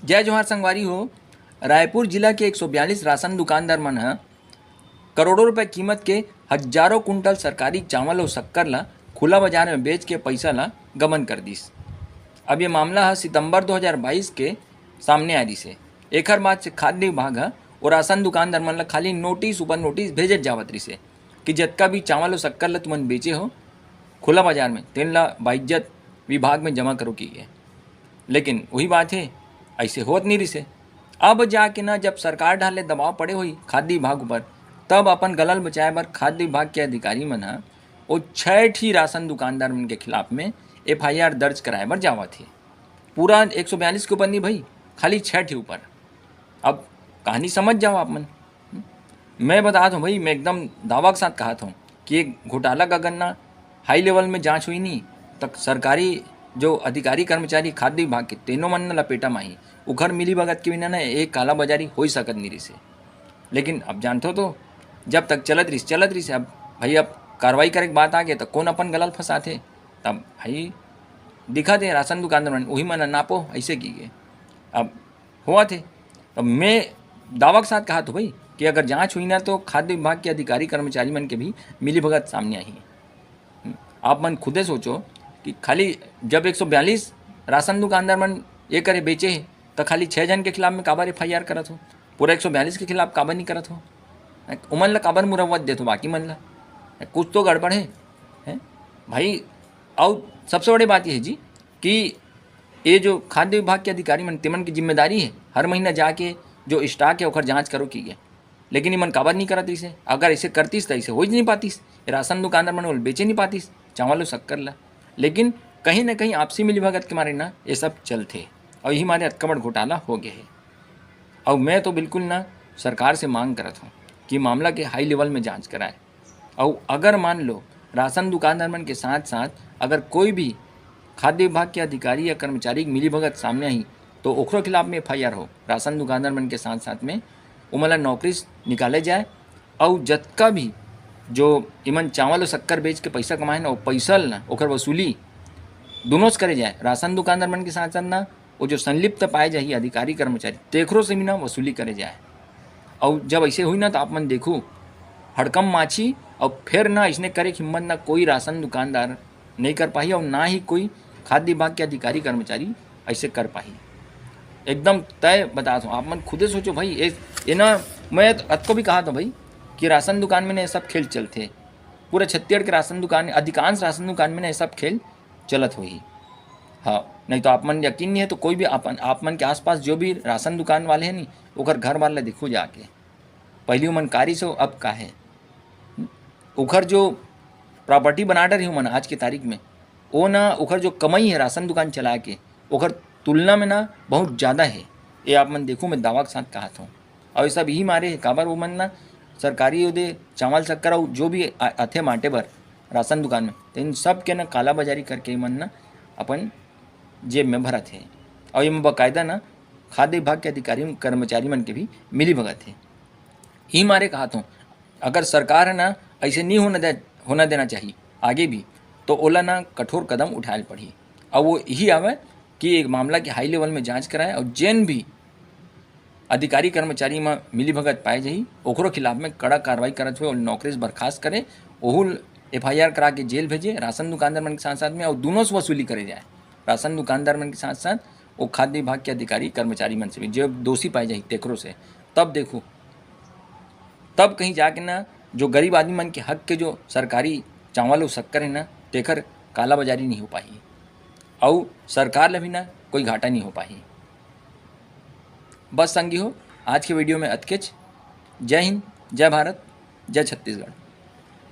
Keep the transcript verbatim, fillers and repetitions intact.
जय जोहार संगवारी हो। रायपुर जिला के एक सौ बयालीस राशन दुकानदार मन ह करोड़ों रुपए कीमत के हजारों कुंटल सरकारी चावल अउ शक्कर ला खुला बाजार में बेच के पैसा ला गबन कर दिस। अब ये मामला ह सितंबर दो हज़ार बाईस के सामने आय रिसे। एखर बाद से खाद्य विभाग ह ओ राशन दुकानदार मन ला खाली नोटिस ऊपर नोटिस भेजत जावत रिसे कि जतका भी चावल अउ शक्कर ला तुमन बेचे हो खुला बाजार में, तेन ला बाइज्जत विभाग में जमा करो कहिके। लेकिन वही बात हे, ऐसे होत नहीं रिसे। अब जाके ना, जब सरकार डाले दबाव पड़े होही खाद्य विभाग ऊपर, तब अपन गला ल बचाए बर खाद्य विभाग के अधिकारी मन ह ओ छह ठी राशन दुकानदार मन के खिलाफ में एफ आई आर दर्ज कराए बर जावत हे। पूरा एक सौ बयालीस के ऊपर नहीं भाई, खाली छह ठी ऊपर। अब कहानी समझ जाओ आप मन। मैं बतात हूँ भाई, मैं एकदम दावा के साथ कहत हूँ कि एक घोटाला का अगर ना हाई लेवल में जांच होही नहीं, त सरकारी जो अधिकारी कर्मचारी खाद्य विभाग के, तेनो मन न लपेटा माही। उखर मिली भगत के बिना ना एक काला बाजारी हो ही सकत नहीं रिसे। लेकिन अब जानथो तो, जब तक चलत रिस चलत रिस, अब भाई अब कार्रवाई करे के बात आ गया तो कौन अपन गला ल फंसाथे? तब भाई दिखा दे राशन दुकानदार मन, वही मन नापो ऐसे की के। अब हुआ थे, तो मैं दावा के साथ कहा तो भाई कि अगर जांच हुई ना तो खाद्य विभाग के अधिकारी कर्मचारी मन के भी मिली भगत सामने आही। आप मन खुदे सोचो कि खाली जब एक सौ बयालीस राशन दुकानदार मन ये करे बेचे हे, तो खाली छः जन के खिलाफ में काबर एफ आई आर करत हो? पूरा एक सौ बयालीस के खिलाफ काबर नहीं करत हो? उमन ला काबर मुरव्वत देत हो बाकी मन ला? कुछ तो गड़बड़ है, है भाई। और सबसे बड़ी बात यह है जी कि ये जो खाद्य विभाग के अधिकारी मन, तेमन की जिम्मेदारी है हर महीना जाके जो स्टॉक है ओकर जांच करो की है। लेकिन इमन काबर नहीं करत रिसे? अगर ऐसे करतीस तो ऐसे हो ही नहीं पातीस। ये राशन दुकानदार मन ओला बेचे नहीं पातीस चावल अउ शक्कर ला। लेकिन कहीं ना कहीं आपसी मिलीभगत के मारे ना ये सब चलथे और यही मारे अतका बड़ घोटाला हो गया है। और मैं तो बिल्कुल ना सरकार से मांग करत हूँ कि मामला के हाई लेवल में जांच कराए। और अगर मान लो राशन दुकानदार मन के साथ साथ अगर कोई भी खाद्य विभाग के अधिकारी या कर्मचारी के मिलीभगत सामने आई तो ओकरो खिलाफ में एफ आई आर हो। राशन दुकानदार मन के साथ साथ में ओमन ला नौकरी से निकाले जाए। और जतका भी जो इमन चावल और शक्कर बेच के पैसा कमाए ना, वो पैसा ना ओकर वसूली दोनों से करे जाए। राशन दुकानदार मन के साथ साथ ना वो जो संलिप्त पाए जाही अधिकारी कर्मचारी, तेखरो से भी ना वसूली करे जाए। और जब ऐसे हुई ना तो आप मन देखो हड़कम माछी। और फिर ना इसने करे हिम्मत ना कोई राशन दुकानदार नहीं कर पाही और ना ही कोई खाद्य विभाग के अधिकारी कर्मचारी ऐसे कर पाही। एकदम तय बतात हूँ, आप मन खुदे सोचो भाई। ये, ये ना मैं अतको भी कहा था भाई कि राशन दुकान में ना ये सब खेल चलते। पूरे छत्तीसगढ़ के राशन दुकान, अधिकांश राशन दुकान में ना ये सब खेल चलत होही। हाँ, नहीं तो आप मन यकीन नहीं है तो कोई भी आप, आप मन के आसपास जो भी राशन दुकान वाले हैं नी, ओकर घर वाले देखो जाके। पहली उमन कारी से अब का है, ओखर जो प्रॉपर्टी बना डरे उमन आज के तारीख में, वो ना ओखर जो कमाई है राशन दुकान चला के, ओखर तुलना में ना बहुत ज़्यादा है। ये आप मन देखो, मैं दावा के साथ कहा था। और ये सब यही मारे है, काबर वो मन ना सरकारी ओदे चावल शक्कर और जो भी आ- आथे माटे बर राशन दुकान में, तो इन सब के ना काला बाजारी करके मन ना अपन जेब में भरत है। और ये में बाकायदा ना खाद्य विभाग के अधिकारी कर्मचारी मन के भी मिली भगत है। यही मारे कहा था, अगर सरकार है ना ऐसे नहीं होना दे, होना देना चाहिए आगे भी, तो ओला ना कठोर कदम उठाए पड़ही। और वो यही आवे कि एक मामला के हाई लेवल में जांच कराए और जेन भी अधिकारी कर्मचारी में मिली भगत पाए जाही ओकरो खिलाफ में कड़ा कार्रवाई करत हुए और नौकरी से बर्खास्त करे, ओहू एफ आई आर करा के जेल भेजे राशन दुकानदार मन के साथ साथ में, और दोनों से वसूली करे जाए राशन दुकानदार मन के साथ साथ वो खाद्य विभाग के अधिकारी कर्मचारी मन से भी, जो दोषी पाए जाही तेकरो से। तब देखो, तब कहीं जाके ना जो गरीब आदमी मन के हक के जो सरकारी चावल और शक्कर है ना, तेकर कालाबाजारी नहीं हो पाही, और सरकार ला भी ना कोई घाटा नहीं हो पाही। बस संगी हो, आज के वीडियो में अतकेच। जय हिंद, जय भारत, जय छत्तीसगढ़।